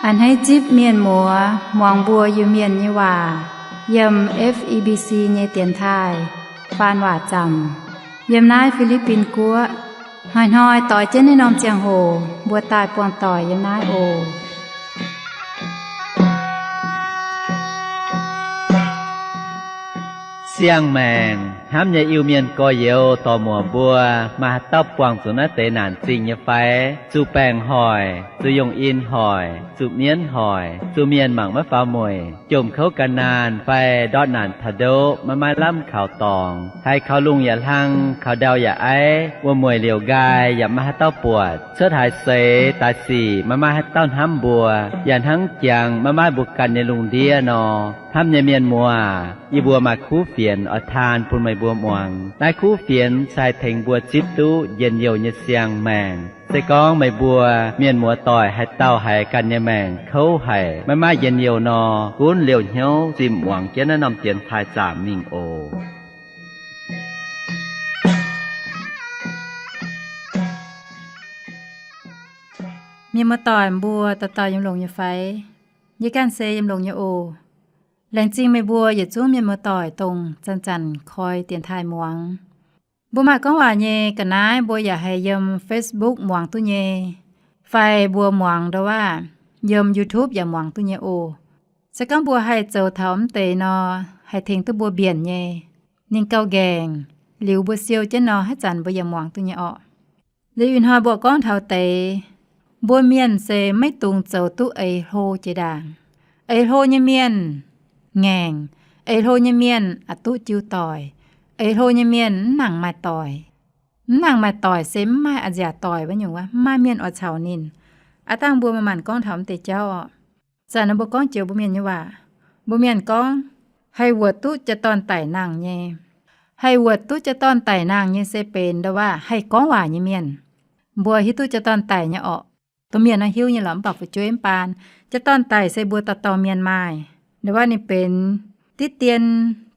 A'hneiv zipv mienh muoz muangx mbuo Iu-Mienh nyei waac yiem F E B C nyei dienx taaih faan waac zaamc yiem naaiv Fi^li^bin Guoqv. Hnoi-hnoi doix jienv naaiv norm ziangh hoc mbuo daaih buangh doic yiem naaiv oc. Siang-maengc hnamv nyei Iu-Mienh gorx-youz dorc-muoc mbuo, maaih haaix dauh buangh zuqc naaiv deix naanc zingh nyei fai? Zuqc baengc hoic, zuqc yongh in hoic, zuqc mienv hoic, zuqc mienh mangc maiv faaux mueic, jomc kouv gan naanh fai ndortv naanc taux ndoqv maiv maaih lamh kaux dorngx, haiz kaux lungh yaac hlang, kaux ndau yaac aiv, wuom-mueic liouc nqaai yaac maiv maaih haaix dauh buatc, cuotv haaix seix daaih sic maiv maaih haaix dauh hnamv mbuo, yaac hnangv jangx maiv maaih mbuo ganh nyei lungh ndiev nor. Hnamv nyei mienh muoz, yie mbuo maaih kuv fienx oix taan bun meih mbuo muangx. Naaiv kuv fienx se haih tengx mbuo zipv duqv njien-youh nyei siang-maengc. Se gorngv meih mbuo mienh muoz doic haaix dauh haiz ganh nyei maengc kouv haic, maiv maaih njien-youh nor, gunv liouh hnyouv zimh muangx jienv naaiv norm dienx taaih zaamc mingh oc. Mienh muoz doic mbuo dauh dauh yiem longx nyei fai? Yie ganh se yiem longx nyei oc. Laengz zingh meih mbuo yietc zungv mienh muoz doic dongh zanc-zanc koi dienx taaih muangx. Mbuo maaih gorngv waac nyei ga'naaiv mbuo yaac haih yiem Facebook muangx duqv nyei, fai mbuo muangx ndau waac yiem YouTube yaac muangx duqv nyei oc. Se gorngv mbuo haih zoux taux mv deix nor, haih tengx duqv mbuo mbienc nyei. Ninh gauh nqaengc, liuz mbuo siou jienv nor haaix zanc mbuo yaac muangx duqv nyei orqc. Liuz ih hnoi mbuo gorngv taux deix, mbuo mienh se maiv dungx zoux duqv eix hlo jiex ndaangc. Eix hlo nyei mienh ngaengc, eix hlo nyei mienh a'duqv jiu doic, eix hlo nyei mienh mv nangc maaih doic. Mv nangc maaih doic se mv maaih a'nziaauc doic wuov nyungc wuov, mv maaih mienh oix caux ninh. Aav dangh mbuo maaih maanc gorngv taux mv deix jauv orqc. Zanc naaiv mbuo gorngv joux mbuo mienh nyei waac, mbuo mienh gorngv, haih wuotc duqv jaa-dorn daic nangh nyei. Haih wuotc duqv jaa-dorn daic nangh nyei se benx ndau waac haih gorngv waac nyei mienh. Mbuo hiuv duqv jaa-dorn daic nyei orqc. Domh mienh naaiv hiuv nyei lorqc, mv baac fu'jueiv mv baan. Jaa-dorn daic se mbuo dauh dauh mienh maaih. Ndau waac ninh benx diqv dien,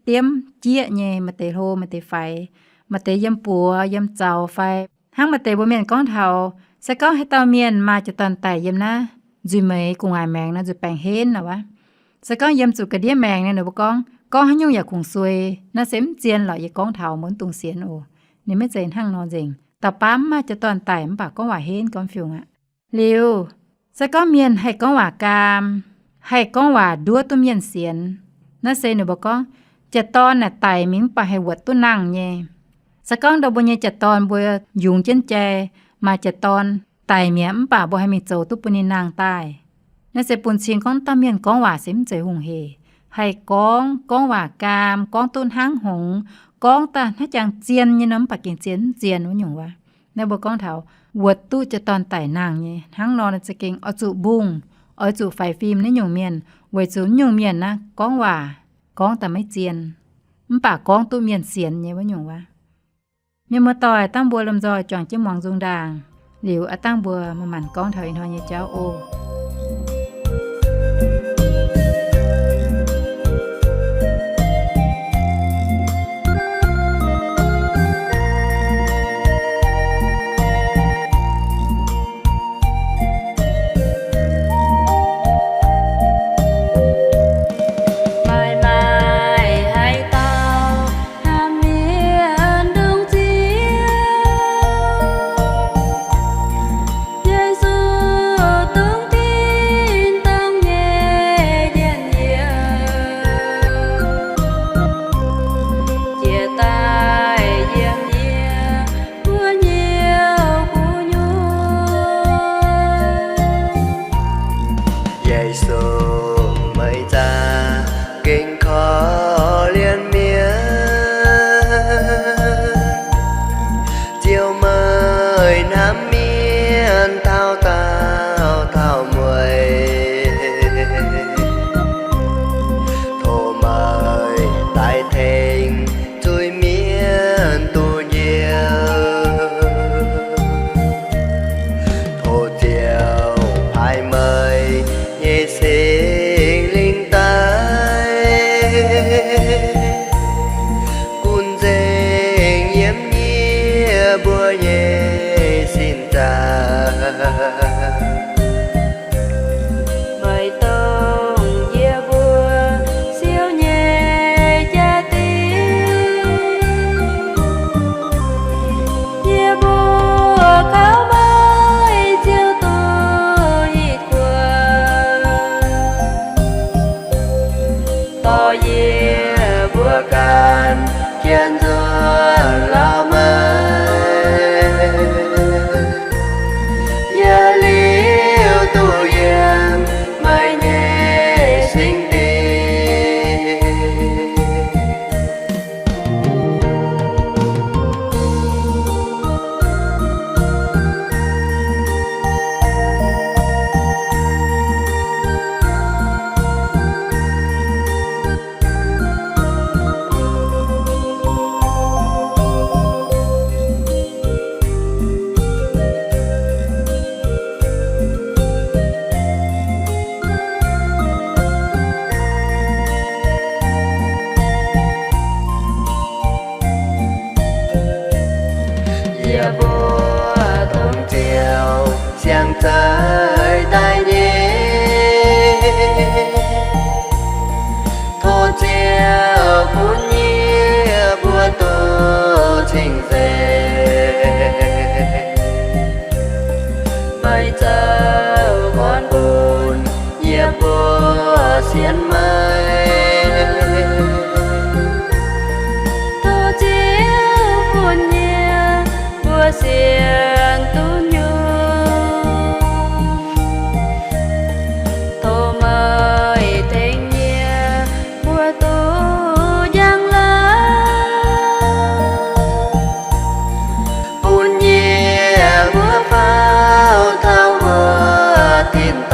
diemv, jieqv nyei, maaih deix hlo, maaih deix faix, maaih deix yiem buoz, yiem zaux fai. Hnangv maaih deix mbuo mienh gorngv taux, se gorngv haaix dauh mienh maaih jaa-dorn daic yiem naaiv nzuihmeix gu'nguaaic maengx nor nzuih baengc henv nor wuov. Se gorngv yiem zuqc ga'ndiev maengx nor, ninh mbuo gorngv, gorngv haaix nyungc yaac kungx suei. Naaiv se mv zien lorqc, yie gorngv taux mbuo mv dungx sienx oc. Ninh maiv zeiz hnangv nor nzengc. Dauh baav mv maaih jaa-dorn daic mv baac gorngv waac henv gorngv fiungc aqv. Liuz, se gorngv mienh haih gorngv waac gaam, haih gorngv waac nduov duqv mienh sienx, naaiv se ninh mbuo gorngv, jaa-dorn naaic daic mingh mv baac haih wuotc duqv nangh nyei. Se gorngv ndau mbuo nyei jaa-dorn mbuo yungz jienv jai, maaih jaa-dorn daic mi'aqv mv baac mbuo haih mingh zoux duqv bun ninh nangh daaih. Naaiv se bun cing gorngv dauh mienh gorngv waac se mv zeiz hungh hec. Haih gorngv, gorngv waac gaam, gorngv duqv hnangv hngongx, gorngv daaih hnangv jangx zien nyei nor mv baac gengh zien mv zien wuov nyungc wuov. Naaiv mbuo gorngv taux wuotc duqv jaa-dorn daic nangh nyei hnangv nor, za'gengh oix zuqc mbungh, oix zuqc faix fim naaiv nyungc mienh, weic zuqc naaiv nyungc mienh naaiv gorngv waac gorngv daaih maiv zien, mv baac gorngv duqv mienh sienx nyei wuov nyungc wuov. Mienh muoz-doic, dangh mbuo lomh nzoih juangc jienv muangx nzung ndaangc, liuz aav dangh mbuo manc-manc gorngv taux ih hnoi nyei jauv oc. Dorh yie mbuo ganh jienv nzuonx lauh maiv, yaac liuz duqv yiem meih nyei singx dingc. Yie mbuo dongh Ziouv siang-zeix daaih nyei, tov Ziouv bun yie mbuo duqv cing-nzengc. Meih zoux gorn bun yie mbuo sienx meih. Tov Ziouv bun yie mbuo sienx duqv nyungc. Tov meih tengx yie mbuo duqv njang-laangc, bun yie mbuo faaux taux wuov tin-dorngh,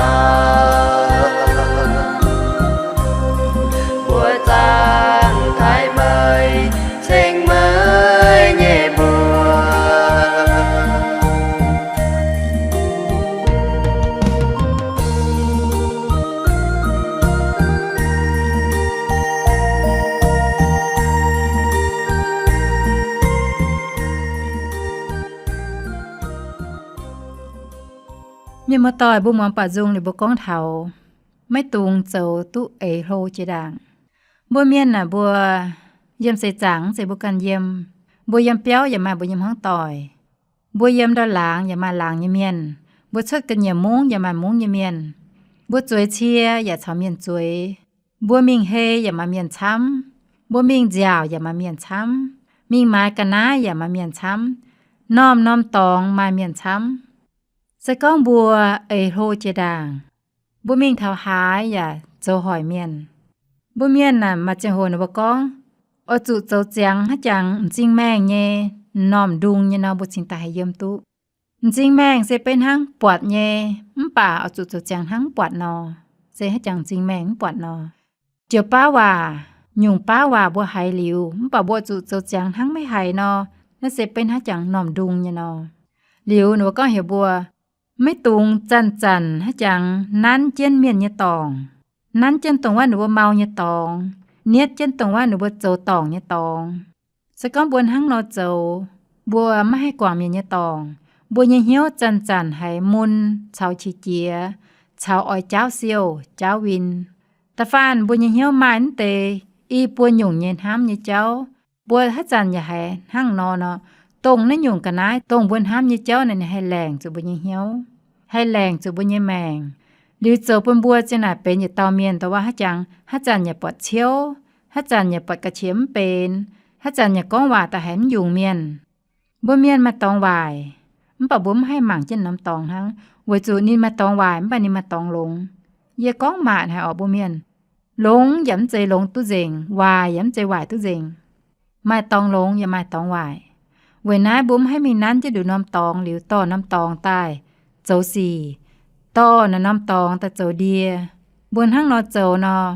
mbuo zaangc taaih meih, ceng meih nyei mbuox. Mienh muoz-doic, mbuo muangx baac nzung liuz mbuo gorngv taux maiv dungx zoux duqv eix hlo jiex ndaangc. Mbuo mienh naaic, mbuo yiem seix zaangc mv zeiz mbuo ganh yiem. Mbuo yiem biauv yaac maaih mbuo nyei hmuangv doic. Mbuo yiem ndau laangz yaac maaih laangz nyei mienh. Mbuo cuotv ga'nyiec mungv yaac maaih mungv nyei mienh. Mbuo zueiz cie yaac caux mienh zueiz. Mbuo mingh hei yaac maaih mienh camv. Mbuo mingh nziaauc yaac maaih mienh camv. Mingh maaiz ga'naaiv yaac maaih mienh camv. Norm-norm dorngx maaih mienh camv. Se gorngv mbuo eix hlo jiex ndaangc, mbuo mingh taux haaix yaac zoux hoic mienh. Mbuo mienh naaic maaih ziangh hoc ninh mbuo gorngv, oix zuqc zoux ziangx hnangv jangx m'zing maengh nyei, m'normh ndung nyei nor, mbuo cingx daaih haih yiem duqv. M'zing maengh se beiv hnangv buatc nyei, mv baac oix zuqc zoux ziangx hnangv mv buatc nor, se hnangv jangx m'zing maengh mv buatc nor. Joux baav waac, nyungc baav waac mbuo haiz liuz, mv baac mbuo zuqc zoux ziangx hnangv maiv haiz nor, naaiv se beiv hnangv jangx m'normh ndung nyei nor. Liuz ninh mbuo gorngv heuc mbuo maiv dungx zanc-zanc hnangv jangx nanv jienv mienh nyei dorngc, nanv jienv dongh wuov ninh mbuo mau nyei dorngx, nietv jienv dongh wuov ninh mbuo zoux dorngc nyei dorngx. Se gorngv mbuo hnangv nor zoux, mbuo maiv haih guangc mienh nyei dorngc. Mbuo nyei hnyouv zanc-zanc haiz mun caux qiex jiez, caux oix jaauv siouh, jaauv win. Da'faanh mbuo nyei hnyouv maaih mv deix i buo nyungc nyei hnamv nyei jauv, mbuo haaix zanc yaac haiz hnangv nor nor, dongh naaiv nyungc ga'naaiv dongh mbuo hnamv nyei jauv naaic, ninh haih laengc zuqc mbuo nyei hnyouv, haih laengc zuqc mbuo nyei maengc. Liuz zoux bun mbuo zinh naaic benx yietc dauh mienh dongh wuov hnangv jangx haaix zanc yaac buatc ciouv, haaix zanc yaac buatc ga'qiex mv benx, haaix zanc yaac gorngv waac daaih haiz mv yungz mienh. Mbuo mienh maaih dorngx waaic, mv baac mbuo mv haih mangc jienv norm dorngx hnangv, weic zuqc ninh maaih dorngx waaic mv baac ninh maaih dorngx longx. Yie gorngv maaic haic orqc mbuo mienh, longx yaac mv zeiz longx duqv nzengc, waaic yaac mv zeiz waaic duqv nzengc. Maaih dorngx longx yaac maaih dorngx waaic. Weic naaiv mbuo mv haih mingh nanv jienv nduqc norm dorngx liuz dorh norm dorngx daaih zoux sic, dorh naaiv norm dorngx daaih zoux ndie. Mbuo hnangv nor zoux nor,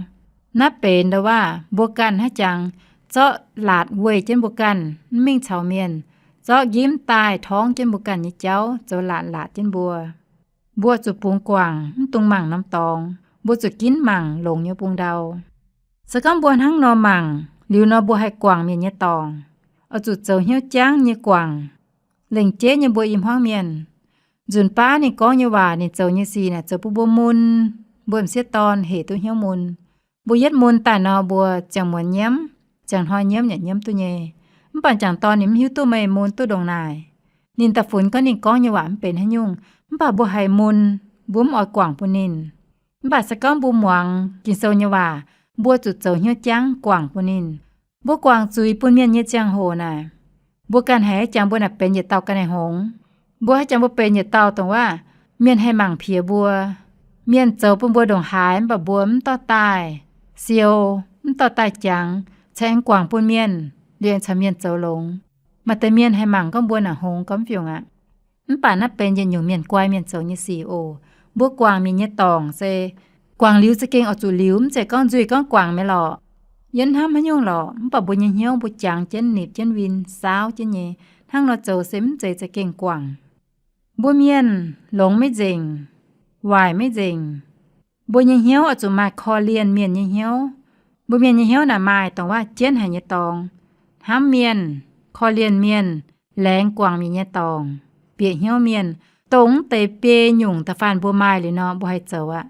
naaiv benx ndau waac mbuo ganh hnangv jangx zorqv laatc weih jienv mbuo ganh, mv mingh caux mienh, zorqv njimv daaih torngv jienv mbuo ganh nyei jauv, zoux laatc laatc jienv mbuo. Mbuo zuqc bungx guangc, mv dungx mangc norm dorngx. Mbuo zuqc ginv mangc longx nyei bung ndau. Se gorngv mbuo hnangv nor mangc liuz nor, mbuo haih guangc mienh nyei dorngx, oix zuqc zoux hnyouv jangv nyei guangc, lengc jeiv nyei mbuo i hmuangv mienh. Nzunc baav ninh gorngv nyei waac, ninh zoux nyei sic naaic zoux bun mbuo mun, mbuo m'sieqv dorn hec duqv hnyouv mun. Mbuo yietv mun daaih nor, mbuo ziangh muonz nyiemv, ziangh hnoi nyiemv yaac nyiemv duqv nyei. Mv baac m'jangc dorn ninh mv hiuv duqv meih mun duqv ndongc naaic. Ninh da'funx gorngv ninh gorngv nyei waac mv benx haaix nyungc, mv baac mbuo haiz mun, mbuo mv oix guangc bun ninh. Mv baac se gorngv mbuo muangx Ging-Sou nyei waac, mbuo zuqc zoux hnyouv jangv guangc bun ninh. Mbuo guangc zuiz bun mienh nyei ziangh hoc naaic, mbuo ganh haiz jangx mbuo naaic benx yietc dauh ga'naaiv hngongx. Mbuo haiz jangx mbuo benx yietc dauh dongh waac mienh haih mangc piex mbuo. Mienh zoux bun mbuo ndongc haaix mv baac mbuo mv dorh daaih siou, mv dorh daaih jangx, cingx aengx guangc bun mienh, liemh caux mienh zoux longx. Maaih deix mienh haih mangc gorngv mbuo naaic hngongx gormx fiungc aqv. Mv baac naaiv benx yietc nyungc mienh guai mienh zoux nyei sic oc. Mbuo guangc mienh nyei dorngc se guangc liuz za'gengh oix zuqc liuz, mv zeiz gorngv nzuih gorngv guangc mi'aqv lorqc. Yie hnamv haaix nyungc lorqc, mv baac mbuo nyei hnyouv mbuo jangx jienv, nipc jienv, win saauv jienv nyei. Hnangv nor zoux se mv zeiz za'gengh guangc. Mbuo mienh longx maiv nzengc, waaic maiv nzengc. Mbuo nyei hnyouv oix zuqc maaih korv-lienh mienh nyei hnyouv. Mbuo mienh nyei hnyouv naaic maaih dongh waac jienv haic nyei dorngx. Hnamv mienh, korv-lienh mienh, laengz guangc mienh nyei dorngc, bieqc hnyouv mienh, dongh mv deix biei nyungc da'faanh mbuo maaih liuz nor mbuo haih zoux aqv.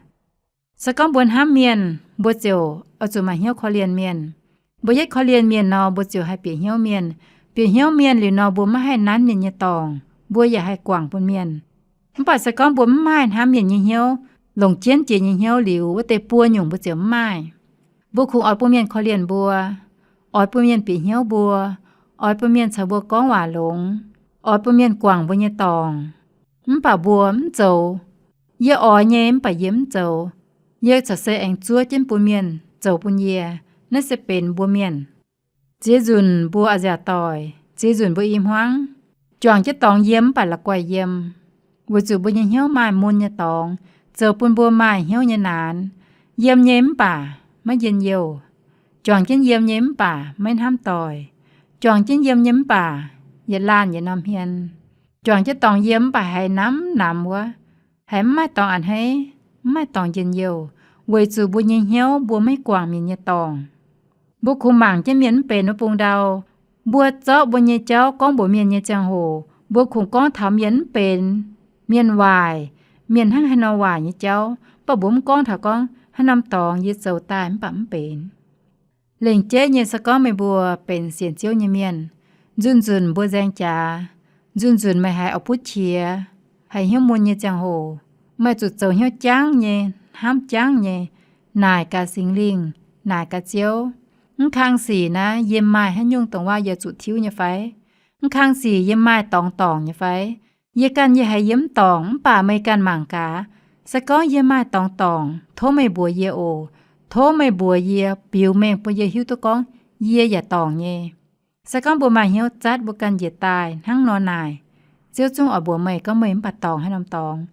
Se gorngv mbuo hnamv mienh, mbuo ziouc oix zuqc maaih hnyouv korv-lienh mienh. Mbuo yietv korv-lienh mienh nor, mbuo ziouc haih bieqc hnyouv mienh. Bieqc hnyouv mienh liuz nor, mbuo maiv haih nanv mienh nyei dorngc, mbuo yaac haih guangc bun mienh. Mv baac se gorngv mbuo mv maaih hnamv mienh nyei hnyouv, longc jienv jiex nyei hnyouv liuz, wuov deix buo nyungc mbuo ziouc mv maaih. Mbuo kungx oix bun mienh korv-lienh mbuo, oix bun mienh bieqc hnyouv mbuo, oix bun mienh caux mbuo gorngv waac longx, oix bun mienh guangc mbuo nyei dorngc. Mv baac mbuo mv zoux. Yie oix nyei mv baac yie mv zoux. Yie corc se aengx zuov jienv bun mienh zoux bun yie. Naaiv se benx mbuo mienh. Ziex nzunc mbuo a'nziaauc doic, ziex nzunc mbuo i hmuangv, juangc jienv dorngx yiem mv baac la'guaih yiem, weic zuqc mbuo nyei hnyouv maaih mun nyei dorngx, zoux bun mbuo maaih hnyouv nyei naanx. Yiem nyei mv baac maiv njien-youh, juangc jienv yiem nyei mv baac maiv hnamv doic, juangc jienv yiem nyei mv baac yietc laanh yietc norm hmien, juangc jienv dorngx yiem mv baac haiz namx namx wuov, haiz mv maaih dorngx a'hneiv, mv maaih dorngx njien-youh, weic zuqc mbuo nyei hnyouv mbuo maiv guangc mienh nyei dorngc. Mbuo kungx mangc jienv mienh mv benx wuov bung ndau. Mbuo zorqv mbuo nyei jauv gorngv mbuox mienh nyei ziangh hoc, mbuo kungx gorngv taux mienh mv benx, mienh waaic, mienh hnangv haaix nor waaic nyei jauv, mv baac mbuo mv gorngv taux gorngv haaix norm dorngx yie zoux daaih mv baac mv benx. Lengc jeiv nyei se gorngv meih mbuo benx sienx Ziouv nyei mienh, nzunc nzunc mbuo nzaeng jaax, nzunc nzunc meih haiz oix butv qiex, haiz hnyouv mun nyei ziangh hoc, meih zuqc zoux hnyouv jangv nyei, hnamv jangv nyei, naaic gaax Singx Lingh, naaic gaax Ziouv, mv kang sic naaiv yie maaih haaix nyungc dongh waac yie zuqc tiuv nyei fai? Mv kang sic yie maaih dorngx dorngc nyei fai? Yie ganh yie haiz yie mv dorngc, mv baac meih ganh mangc gaax. Se gorngv yie maaih dorngx dorngc, tov meih mbuox yie oc. Tov meih mbuox yie, biux mengh bun yie hiuv duqv gorngv yie yaac dorngc nyei. Se gorngv mbuo maaih hnyouv zatv mbuo ganh njiec daaih hnangv nor naaic, Ziouv zungv oix mbuox meih gorngv meih mv baac dorngc haaix norm dorngx.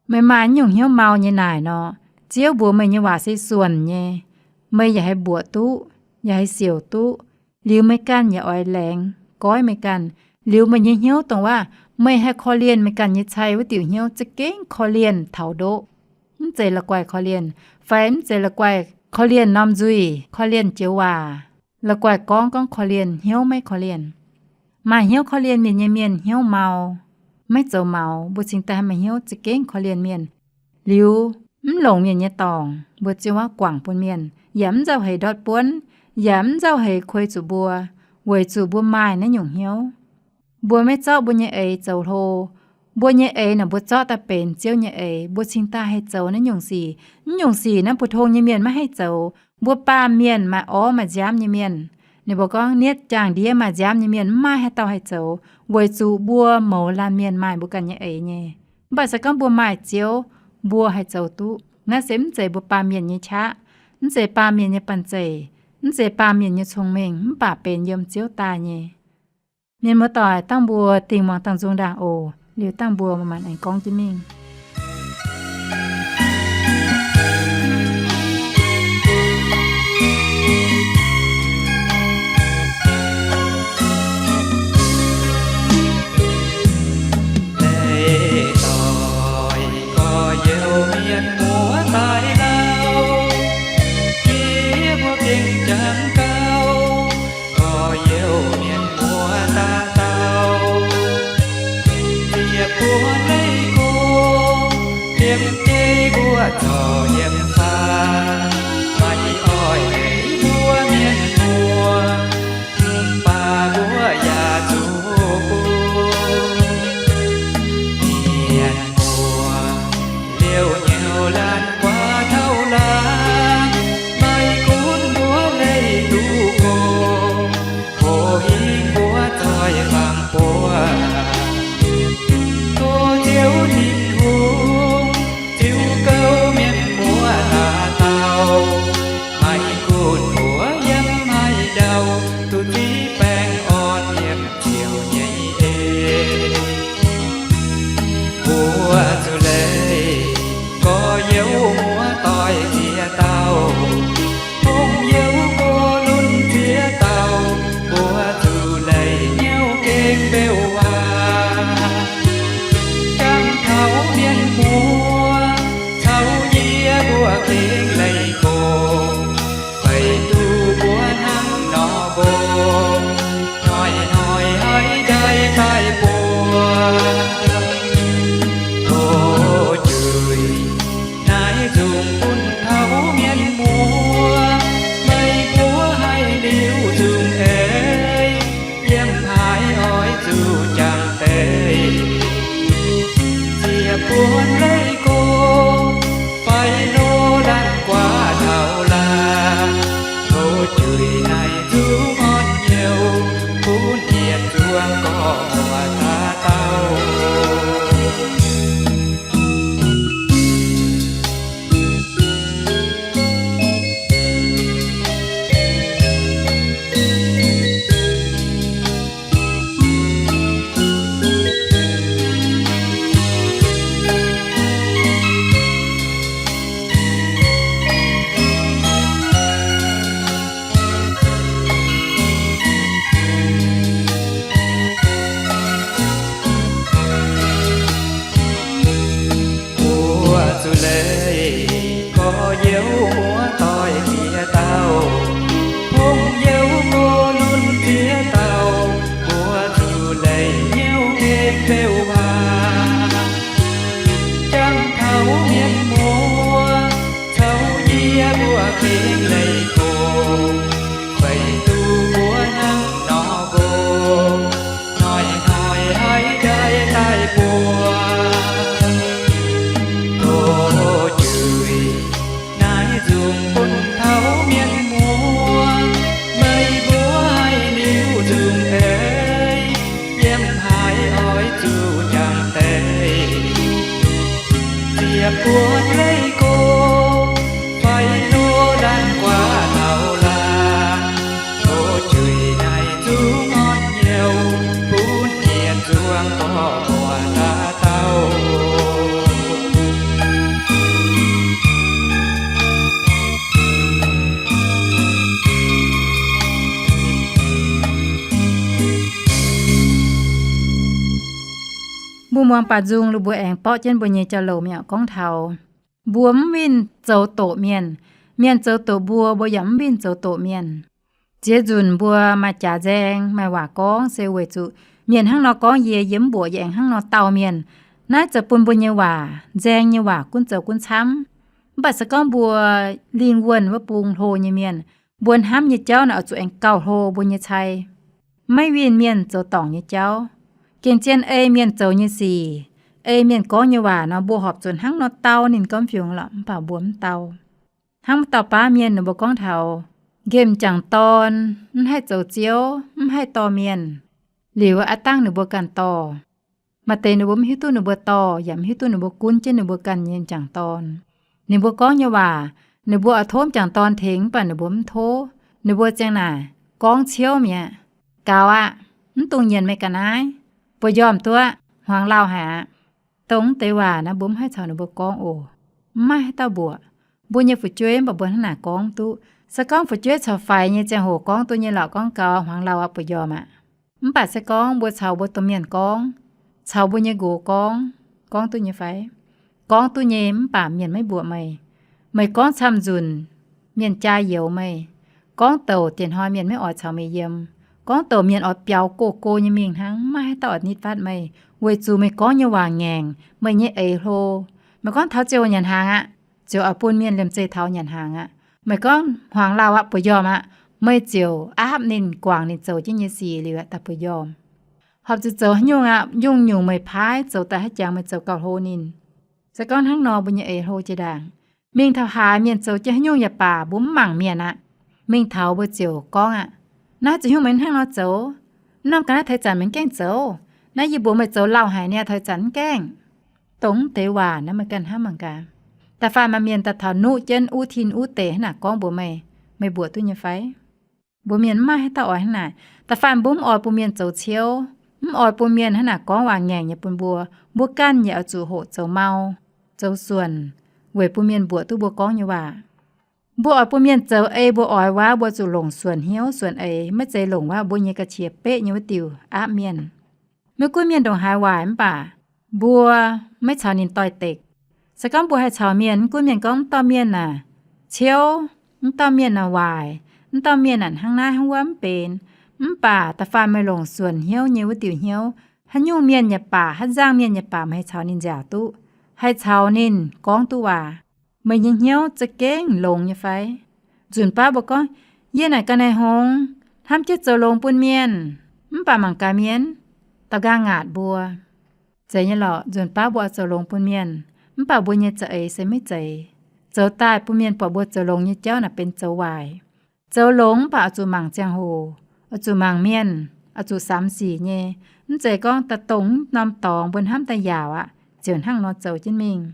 Meih maaih nyungc hnyouv mau nyei naaic nor, Ziouv mbuox meih nyei waac se suonc nyei. Meih yaac haih mbuoqc duqv, yaac haih siouc duqv. Liuz meih ganh yaac oix laengz goiv meih ganh. Liuz meih nyei hnyouv dongh waac meih haih korv-lienh meih ganh nyei cai wuov diuc hnyouv za'gengh korv-lienh taux ndoqv. Mv zeiz la'guaih korv-lienh, fai mv zeiz la'guaih korv-lienh norm nzuih, korv-lienh joux waac, la'guaih gorngv gorngv korv-lienh, hnyouv maiv korv-lienh. Maaih hnyouv korv-lienh mienh nyei mienh hnyouv mau, maiv zoux maux. Mbuo cingx daaih haih maaih hnyouv za'gengh korv-lienh mienh. Liuz mv longc mienh nyei dorngc, mbuo ziouc waac guangc bun mienh, yaac mv nzauh heix ndortv buonv, yaac mv nzauh heix kuei zuqc mbuo, weic zuqc mbuo maaih naaiv nyungc hnyouv. Mbuo maiv zorqv mbuo nyei eix zoux hlo. Mbuo nyei eix naaic mbuo zorqv daaih benx Ziouv nyei eix, mbuo cingx daaih haih zoux naaiv nyungc sic. Naaiv nyungc sic naaiv mbuo tong nyei mienh maiv haih zoux. Mbuo baamh mienh maaih orv maaih nziaamv nyei mienh, ninh mbuo gorngv nietv jaang-ndiev maaih nziaamv nyei mienh mv maaih haaix dauh haih zoux, weic zuqc mbuo mouz laanh mienh maaih mbuo ganh nyei eix nyei. Mv baac se gorngv mbuo maaih Ziouv, mbuo haih zoux duqv. Naaiv se mv zeiz mbuo baamh mienh nyei qaqv, mv zeiz baamh mienh nyei banh zeic, mv zeiz baamh mienh nyei cong-mengh, mv baac benx yiem Ziouv daaih nyei. Mienh muoz-doic, dangh mbuo dingh muangx dangh nzung ndaangc oc. Liuz dangh mbuo manc-manc aengx gorngv jienv mingh. Leiz doic gorx-youz mienh muoz daaih lauh, yie mbuo gengh jangx gauh gorx-youz mienh muoz daaih dauh. Ziepc buo leiz go, liemh jeiv mbuo zorc yiem faam, maaih i oix leiz mbuo mienh muoz, mv baac mbuo yaac zuqc bun mienh muoz liouh nyouv laanh guaax tauv laanh, maaih gunv Bun mbuo yiem haaix ndau, duqv ziqv baengh orn yiem ziouc nyei eix. Mbuo zuqc leih gorx-youz muoz-doic ziex dauh, hungh youz go lunx ziex dauh, mbuo zuqc leih hnyouv gengh beu waac. Jangx taux mienh muoz caux yie mbuo gengh leih gox, beiv duqv mbuo hnangv nor mborqv, hnoi-hnoi haiz ndaix daaih buatc. Tov juix naaiv nzungh bun taux mienh muoz, meih mbuo haih liuz nzungh eix, yiem haaix oix zuqc jangx deix. Ziec buonv leih gox fai hlo laanh guaax taux laangz, tov juix naaiv nzungh orn hnyouv bun yietc nzuonx gorx-muoz dauh dauh. Mbuo zuqc leih gorx-youz muoz-doic ziex dauh, hungh youz go lunx ziex dauh, mbuo zuqc leih hnyouv gengh beu waac. Jangx taux mienh muoz caux yie mbuo gengh leih gox, beiv duqv mbuo hnangv nor mborqv, hnoi-hnoi haiz ndaix daaih buatc. Tov juix naaiv nzungh bun taux mienh muoz, meih mbuo haih liuz nzungh eix, yiem haaix oix zuqc jangx deix. Ziec buonv leih gox fai hlo laanh guaax taux laangz, tov juix naaiv nzungh orn hnyouv bun yietc nzuonx gorx-muoz dauh dauh. Mbuo muangx baac nzung, mbuo aengx borqv jienv mbuo nyei jauv-louc mi'aqv. Gorngv taux mbuo mv winh zoux doqc mienh, mienh zoux doqc mbuo, mbuo yaac mv winh zoux doqc mienh. Ziex nzunc mbuo maaih jaax nzaeng, maaih waac gorngv se weic zuqc mienh hnangv nor gorngv yie, yie mv mbuoqc, yie aengx hnangv nor dau mienh. Naaiv zoux bun mbuo nyei waac, nzaeng nyei waac gunv zoux gunv camv. Mv baac se gorngv mbuo lingh wuonh wuov bung hlo nyei mienh, mbuo hnamv nyei jauv naaic oix zuqc aengx gauh hlo mbuo nyei cai. Maiv winh mienh zoux dorngc nyei jauv. Gengh zien ei mienh zoux nyei sic, ei mienh gorngv nyei waac nor, mbuo horpc zuqc hnangv nor dau ninh gorngv fiungx lorqc, mv baac mbuo mv dau. Hnangv wuov dauh baav mienh ninh mbuo gorngv taux nqemh m'jangc dorn mv haih zoux ziouv, mv haih dorh mienh. Liuz aqv dangh ninh mbuo ganh dorh. Maaih deix ninh mbuo mv hiuv duqv ninh mbuo dorh, yaac mv hiuv duqv ninh mbuo gunv jienv ninh mbuo ganh nyei m'jangc dorn. Ninh mbuo gorngv nyei waac, ninh mbuo oix tov m'jangc dorn tengx, mv baac ninh mbuo mv tov. Ninh mbuo ziang naaic gorngv ciouv mi'aqv. Gaux aqv. Mv dungx nyienz meih ga'naaiv. Buoz-njormh duqv, hmuangx lauh haic aqv. Dongh deix waac naaiv mbuo mv haih caux ninh mbuo gorngv oc. Mv maaih haaix dauh mbuoqc. Mbuo nyei fu'jueiv mv baac mbuo hnangv naaic gorngv duqv. Se gorngv fu'jueiv caux faix nyei ziangh hoc gorngv duqv nyei lorqc, gorngv gaux, hmuangx lauh aqv, buoz-njormh aqv. Mv baac se gorngv mbuo caux mbuo domh mienh gorngv, caux mbuo nyei nqox gorngv, gorngv duqv nyei fai? Gorngv duqv nyei, mv baac mienh maiv mbuoqc meih. Meih gorngv camv nzunc, mienh jaa youx meih. Gorngv douc dieh hnoi mienh maiv oix caux meih yiem. Gorngv douc mienh oix biaux go-go nyei mingh hnangv, maiv maaih haaix dauh oix nitv fatv meih, weic zuqc meih gorngv nyei waac ngaengc, meih nyei eix hlo. Meih gorngv taux ziouc nyanc hnaangx aqv, ziouc oix bun mienh liemh zeih taux nyanc hnaangx aqv. Meih gorngv hmuangx lauh aqv, buoz-njormh aqv, meih ziouc aapv ninh, guangc ninh zoux jienv nyei sic liuz aqv, daaih buoz-njormh. Horpc zuqc zoux haaix nyungc aqv, nyungc-nyungc meih paaiv zoux daaih haaix jangx meih zoux gauh hlo ninh. Se gorngv hnangv nor mbuo nyei eix hlo jiex ndaangc. Mingh taux haaix mienh zoux jienv haaix nyungc yaac baac mbuo mv mangc mienh aqv. Mingh taux mbuo ziouc gorngv aqv, naaiv zoux haaix nyungc meih hnangv nor zoux? Mv norm ga'naaiv taux zanc meih mv gaengh zoux. Naaiv yie mbuox meih zoux lauh haic niaa, taux ih zanc mv gaengh. Dongh deix waac naaiv meih ganh hnamv mangc gaax. Da'faanh maaih mienh daaih taux nuqv jienv uv tin uv deic hnangv naaic gorngv mbuox meih, meih mbuoqc duqv nyei fai? Mbuo mienh mv maaih haaix dauh oix hnangv naaic. Da'faanh mbuo mv oix bun mienh zoux ciouv, mv oix bun mienh hnangv naaic gorngv waac ngaengc nyei bun mbuo. Mbuo ganh yaac oix zuqc hoqc zoux mau, zoux suonc, weic bun mienh mbuoqc duqv mbuo gorngv nyei waac. Mbuo oix bun mienh zoux ei mbuo oix waac, mbuo zuqc longc suonc hnyouv suonc eix, maiv zeiz longc waac mbuo nyei ga'qiex beqv nyei wuov diuh aapv mienh. Maiv gunv mienh ndongc haaix waaic mv baac mbuo maiv caux ninh doix-dekc. Se gorngv mbuo haih caux mienh, mv gunv mienh gorngv mv dauh mienh naaic ciouv, mv dauh mienh naaic waaic, mv dauh mienh naaic hnangv naaiv hnangv wuov mv benx, mv baac da'faanh meih longc suonc hnyouv nyei wuov diuh hnyouv, haaix nyungc mienh yaac baac, haaix nzangc mienh yaac baac, meih haih caux ninh nziaauc duqv, haih caux ninh gorngv duqv waac. Meih nyei hnyouv za'gengh longx nyei fai? Nzunc baav mbuo gorngv, yie naaic ga'naaiv hngongx, hnamv jienv zoux longx bun mienh, mv baac mangc gaax mienh daux nqaang ngaatc mbuo. Zeiz nyei lorqc, nzunc baav mbuo oix zoux longx bun mienh, mv baac mbuo nyei za'eix se maiv zeiz. Zoux daaih bun mienh buatc mbuo zoux longx nyei jauv naaic benx zoux waaic. Zoux longx mv baac oix zuqc mangc ziangh hoc, oix zuqc mangc mienh, oix zuqc samx sic nyei. Mv zeiz gorngv daaih dongh norm dorngx mbuo hnamv daaih yaauc aqv, ziouc hnangv nor zoux jienv mingh.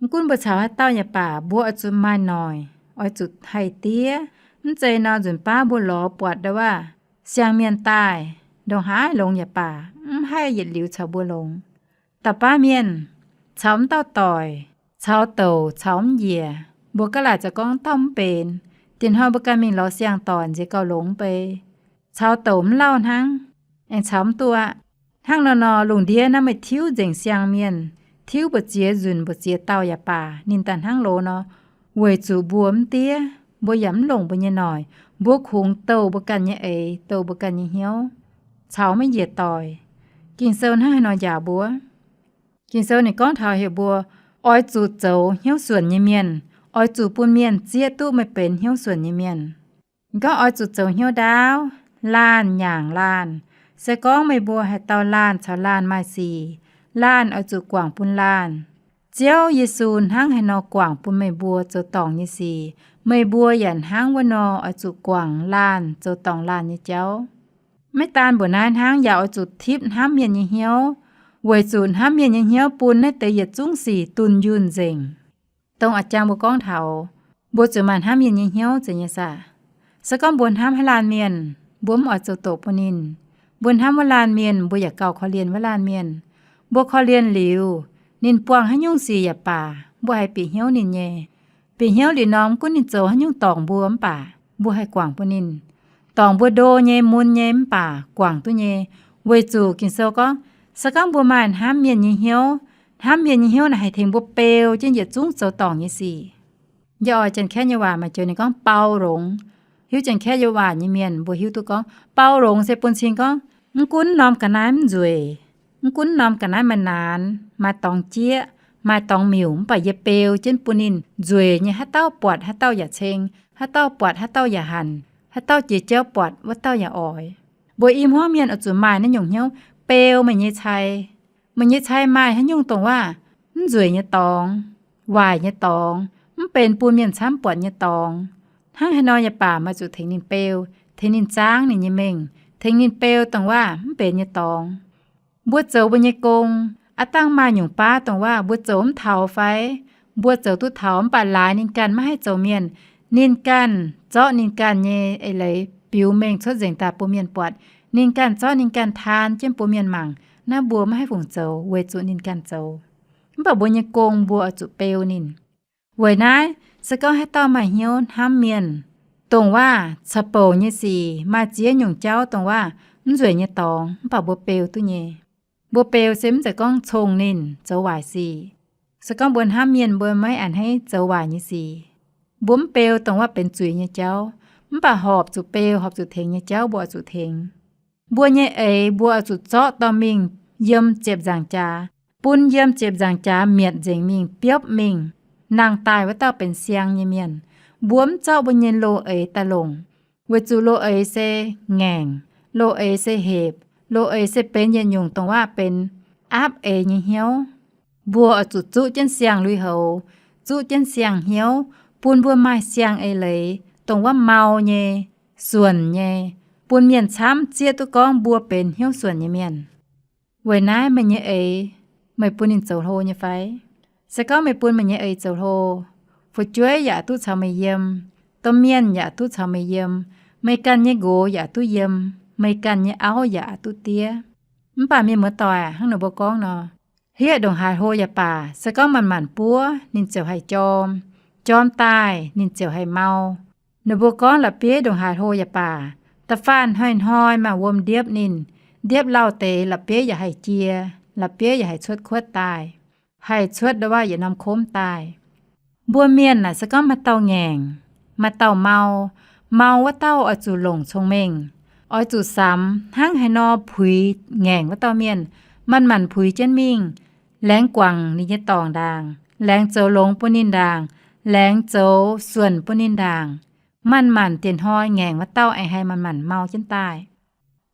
Mv gunv mbuo caux haaix dauh yaac baac, mbuo oix zuqc maaih noic, oix zuqc haih diev. Mv zeiz nor nzunc baav mbuo lorz buatc ndau waac siang-mienh daaih, ndongc haaix longx yaac baac, mv haih yietc liuz caux mbuo longx. Da'baav mienh, caux mv dauh doic, caux douc, caux mv njiec, mbuo ga'laaic za'gengh gorngv dauh mv benx. Diex hnoi mbuo ganh mingh lorz siang-doic nziex gauh longx mv bei. Caux douc mv lauh hnangv, aengx caux mv duqv aqv. Hnangv nor nor, lungh ndiev naaiv meih tiuv nzengc siang-mienh, tiuv mbu'ziex nzunc mbu'ziex dauh yaac baac, ninh daaih hnangv loz nor, weic zuqc mbuo mv diev, mbuo yaac mv longc mbuo nyei noic, mbuo kungx douh mbuo ganh nyei eix, douh mbuo ganh nyei hnyouv, caux maiv njiec doic. Ging-Sou hnangv haaix nor njaaux mbuo? Ging-Sou ninh gorngv taux heuc mbuo oix zuqc zoux hnyouv suonc nyei mienh, oix zuqc bun mienh zieqv duqv meih benx hnyouv suonc nyei mienh. Ninh gorngv oix zuqc zoux hnyouv ndaauv, laanh nyaangc laanh. Se gorngv meih mbuo haaix dauh laanh caux laanh maaih sic, laanh oix zuqc guangc bun laanh. Ziouv Yesu hnangv haaix nor guangc bun meih mbuo zoux dorngc nyei sic, meih mbuo yaac hnangv wuov nor oix zuqc guangc laanh zoux dorngc laanh nyei jauv. Maiv daan mbuoqc naaiv hnangv, yaac oix zuqc tipv hnamv mienh nyei hnyouv, weic zuqc hnamv mienh nyei hnyouv bun naaiv deix yietc zungv sic dunh yunh nzengc. Dongh a'jang mbuo gorngv taux, mbuo zuqc maaih hnamv mienh nyei hnyouv zeiz nyei saah? Se gorngv mbuo hnamv haaix laanh mienh, mbuo mv oix zoux doqc bun ninh. Mbuo hnamv wuov laanh mienh, mbuo yaac gauh korv-lienh wuov laanh mienh. Mbuo korv-lienh liuz, ninh buangh haaix nyungc sic yaac baac, mbuo haiz bieqc hnyouv ninh nyei. Bieqc hnyouv liuz nor, mv gunv ninh zoux haaix nyungc dorngc mbuo mv baac, mbuo haih guangc bun ninh. Dorngc mbuo ndo nyei, mun nyei mv baac guangc duqv nyei, weic zuqc Ging-Sou gorngv, se gorngv mbuo maaih hnamv mienh nyei hnyouv, hnamv mienh nyei hnyouv naaic haih tengx mbuo beu jienv yietc zungv zoux dorngc nyei sic. Yie oix Janx-Kaeqv nyei waac maaih joux ninh gorngv 包容. Hiuv Janx-Kaeqv nyei waac nyei mienh mbuo hiuv duqv gorngv 包容 se bun cing gorngv, mv gunv norm ga'naaiv mv nzueic, mv gunv norm ga'naaiv maaih naanx, maaih dorngx jieqv, maaih dorngx miuc, mv baac yie beu jienv bun ninh nzueic nyei, haaix dauh buatc haaix dauh yaac ceng, haaix dauh buatc haaix dauh yaac hanc, haaix dauh jiex jauv buatc wuov dauh yaac oix. Mbuo i hmuangv mienh oix zuqc maaih naaiv nyungc hnyouv, beu meih nyei cai. Meih nyei cai maaih haaix nyungc dongh waac mv nzueic nyei dorngx, waaic nyei dorngx, mv benx bun mienh camv buatc nyei dorngx, hnangv haaix nor yaac baac, meih zuqc tengx ninh beu, tengx ninh zaangv ninh nyei mengh, tengx ninh beu dongh waac mv benx nyei dorngx. Mbuo zoux mbuo nyei gong, aav dangh maaih nyungc baav dongh waac mbuo zoux mv taux fai mbuo zoux duqv taux mv baac laaix ninh ganh maiv haih zoux mienh, ninh ganh zorqv ninh ganh nyei eix leiz biux mengh cuotv nzengc daaih bun mienh buatc, ninh ganh zorqv ninh ganh taan jienv bun mienh mangc, naaiv mbuo maiv haih fungc zoux weic zuqc ninh ganh zoux. Mv baac mbuo nyei gong mbuo oix zuqc beu ninh. Weic naaiv, se gorngv haaix dauh maaih hnyouv hnamv mienh, dongh waac caux bouc nyei sic, maaih ziex nyungc jauv dongh waac mv nzueic nyei dorngx, mv baac mbuo beu duqv nyei. Mbuo beu se mv zeiz gorngv cong ninh zoux waaic sic. Se gorngv mbuo hnamv mienh, mbuo maiv a'hneiv zoux waaic nyei sic. Mbuo mv beu dongh waac benx zuiz nyei jauv, mv baac horpc zuqc beu, horpc zuqc tengx nyei jauv mbuo oix zuqc tengx. Mbuo nyei eix mbuo oix zuqc zorqv dorh mingh yiem ziepc nzaangc jaax, bun yiem ziepc nzaangc jaax mietc nzengc mingh, biopv mingh, nangh daaih wuov dauh benx siang nyei mienh. Mbuo mv zorqv mbuo nyei loz-eix daaih longc, weic zuqc loz-eix se ngaengc, loz-eix se hepc, loz-eix se benx yietc nyungc dongh waac benx aapv eix nyei hnyouv. Mbuo oix zuqc zuqv jienv siang-lui-houx, zuqv jienv siang-hnyouv, bun mbuo maaih siang eix leiz dongh waac mau nyei, suonc nyei, bun mienh camv zieqv duqv gorngv mbuo benx hnyouv suonc nyei mienh. Weic naaiv meih nyei eix, meih bun ninh zoux hlo nyei fai? Se gorngv meih bun meih nyei eix zoux hlo, fu'jueiv yaac duqv caux meih yiem, Domh mienh yaac duqv caux meih yiem. Meih ganh nyei nqox yaac duqv yiem. Meih ganh nyei auv yaac duqv diev. Mv baac mienh muoz-doic, hnangv ninh mbuo gorngv nor, hlieqv ndongc haaix hlo yaac baac, se gorngv manc-manc buov, ninh ziouc haih jorm. Jorm daaih ninh ziouc haih mau. Ninh mbuo gorngv la'bieiv ndongc haaix hlo yaac baac, da'faanh hnoi-hnoi maaih wuom ndiepv ninh, ndiepv lauh deix la'bieiv yaac haih jiex, la'bieiv yaac haih cuotv kuotv daaih, haih cuotv ndau waav yietc norm komv daaih. Mbuo mienh naaic se gorngv maaih dauh ngaengc, maaih dauh mau, mau wuov dauh oix zuqc longc cong-mengh, oix zuqc samx hnangv haaix nor puix ngaengc wuov dauh mienh. Manc-manc puix jienv mingh, laengz guangc ninh nyei dorngc ndaangc, laengz zoux longx bun ninh ndaangc, laengz zoux suonc bun ninh ndaangc. Manc-manc dieh hnoi ngaengc wuov dauh aengx haih manc-manc mau jienv daaih.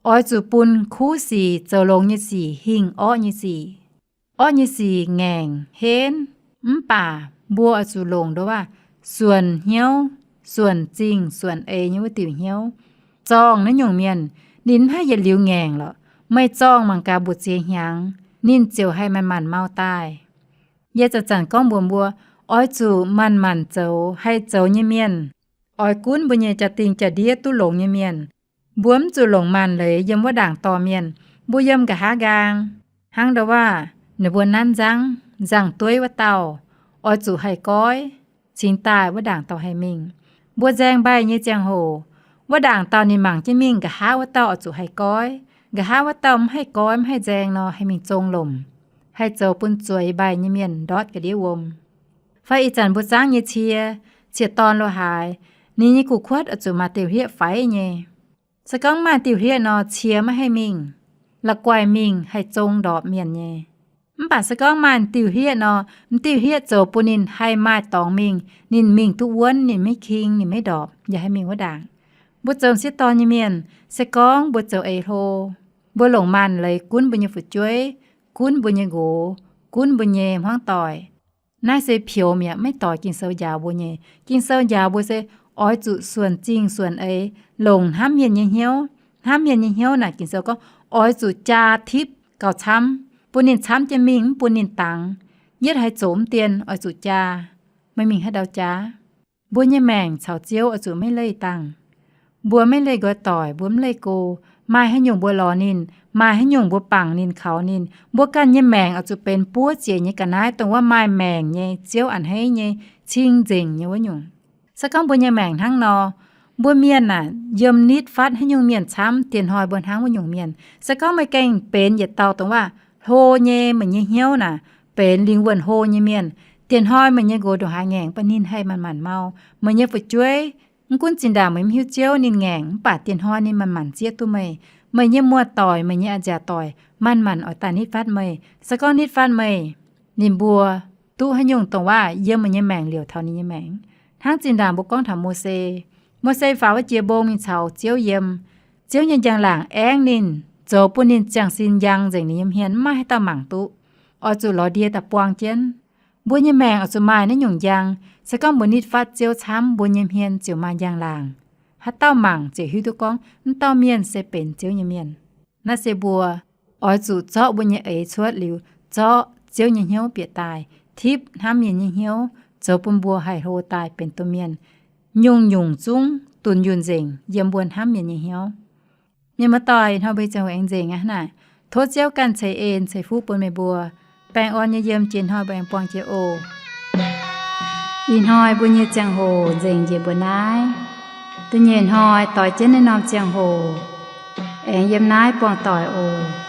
Oix zuqc bun kuv sic, zoux longx nyei sic, hingh orqv nyei sic. Orqv nyei sic ngaengc henv, mv baac mbuo oix zuqc longc ndau waav suonc hnyouv, suonc zingh suonc eix nyei wuov diuc hnyouv. Zorngh naaiv nyungc mienh, ninh mv haih yietc liuz ngaengc lorqc. Meih zorngh mangc gaax mbu'ziex hnyangx, ninh ziouc haih manc-manc mau daaih. Yie zanc-zanc gorngv mbuox mbuo, oix zuqc manc-manc zoux, haih zoux nyei mienh. Oix gunv mbuo nyei jaa-dingh jaa-ndiev duqv longx nyei mienh. Mbuo mv zuqc longc maanc leiz yiem wuov ndaangc dorh mienh. Mbuo yiem nqa'haav nqaang, hnangv ndau waav ninh mbuo nanv nzangv, nzangv-dueiv wuov dauh, oix zuqc haih goiv, cingx daaih wuov ndaangc dorh haih mingh. Mbuo nzaeng mbaih nyei ziangh hoc, wuov ndaangc dauh ninh mangc jienv mingh nqa'haav wuov dauh oix zuqc haih goiv. Nqa'haav wuov dauh mv haih goiv, mv haih nzaeng nor, haih mingh zong lomc, haih zoux bun zueiz mbaih nyei mienh ndortv ga'ndiev wuom. Fai ih zanc mbuo zangv nyei cie, cie-dorn lo haaix, ninh nyei gu'kuotv oix zuqc maaih diuh hlieqv faix nyei. Se gorngv maaih diuh hlieqv nor, cie maiv haih mingh, la'guaih mingh haih zong ndorpc mienh nyei. Mv baac se gorngv maaih diuh hlieqv nor, m'diuh hlieqv zoux bun ninh haih maaih dorngx mingh, ninh mingh duqv wuonv, ninh maiv king, ninh maiv ndorpc, yaac haih mingh wuov ndaangc. Mbuo zoux m'sieqv dorn nyei mienh, se gorngv mbuo zoux eix hlo, mbuo longc maanc leiz gunv mbuo nyei fu'jueiv, gunv mbuo nyei nqox, gunv mbuo nyei hmuangv doic, naaiv se pioux mi'aqv, maiv doix Ging-Sou njaaux mbuo nyei. Ging-Sou njaaux mbuo se oix zuqc suonc zingh suonc eix, longc hnamv mienh nyei hnyouv. Hnamv mienh nyei hnyouv naaic Ging-Sou gorngv oix zuqc jaa tipv gauh camv, bun ninh camv jienv mingh, mv bun ninh dangx. Yietv haaix zoqc mv dien oix zuqc jaa. Meih mingh haaix ndau jaa? Mbuo nyei maengc caux Ziouv oix zuqc maiv leih dangh. Mbuo maiv leih nqoi doic, mbuo mv leih go. Maaih haaix nyungc mbuo lorz ninh, maaih haaix nyungc mbuo bangc ninh, kaux ninh, mbuo ganh nyei maengc oix zuqc benx buov ziec nyei ga'naaiv, dongh wuov maaih maengc nyei, Ziouv a'hneiv nyei, cing-nzengc nyei wuov nyungc. Se gorngv mbuo nyei maengc hnangv nor, mbuo mienh aah, yiem nitv fatv haaix nyungc mienh camv, dieh hnoi mbuo hnangv wuov nyungc mienh. Se gorngv meih gengh benx yietc dauh dongh wuov hlo nyei, meih nyei hnyouv naaic benx lingh wuonh hlo nyei mienh, dieh hnoi meih nyei nqox ndongc haaix ngaengc, mv baac ninh haih manc-manc mau. Meih nyei fu'jueiv, mv gunv zinh ndaangc meih mv hiuv Ziouv ninh ngaengc, mv baac dieh hnoi ninh manc-manc zieqv duqv meih. Meih nyei muoz-doic, meih nyei a'nziaauc doic, manc-manc oix daaih nitv fatv meih. Se gorngv nitv fatv meih, ninh mbuo duqv haaix nyungc dongh wuov yiem meih nyei maengc liouc taux ninh nyei maengc. Hnangv zinh ndaangc mbuo gorngv taux Mose. Mose faaux wuov jiex mbong mingh caux Ziouv yiem. Ziouv nyei njang-laangc aengv ninh, zoux bun ninh ziangh sin njang nzengc ninh nyei hmien, mv maaih haaix dauh mangc duqv. Oix zuqc lorz ndie daaih buang jienv. Mbuo nyei maengc oix zuqc maaih naaiv nyungc njang. Se gorngv mbuo nitv fatv Ziouv camv, mbuo nyei hmien ziouc maaih njang-laangc. Haaix dauh mangc ziouc hiuv duqv gorngv wuov dauh mienh se benx Ziouv nyei mienh. Naaiv se mbuo oix zuqc zorqv mbuo nyei eix cuotv liuz, zorqv Ziouv nyei hnyouv bieqc daaih, tipv hnamv mienh nyei hnyouv, zoux bun mbuo haih hlo daaih benx domh mienh, nyungc-nyungc zungv dunh yunh nzengc yiem mbuo hnamv mienh nyei hnyouv. Mienh muoz-doic, ih hnoi mbuo ziangh hoc aengx nzengc aqv naaic. Tov Ziouv ganh ceix en ceix fuqv bun meih mbuo. Baengh orn nyei yiem jiex hnoi mbuo aengx buangh jiex oc. Ih hnoi mbuo nyei ziangh hoc nzengc njiec mbuo naaiv. Da'nyeic hnoi doix jienv naaiv norm ziangh hoc aengx yiem naaiv buangh doic oc.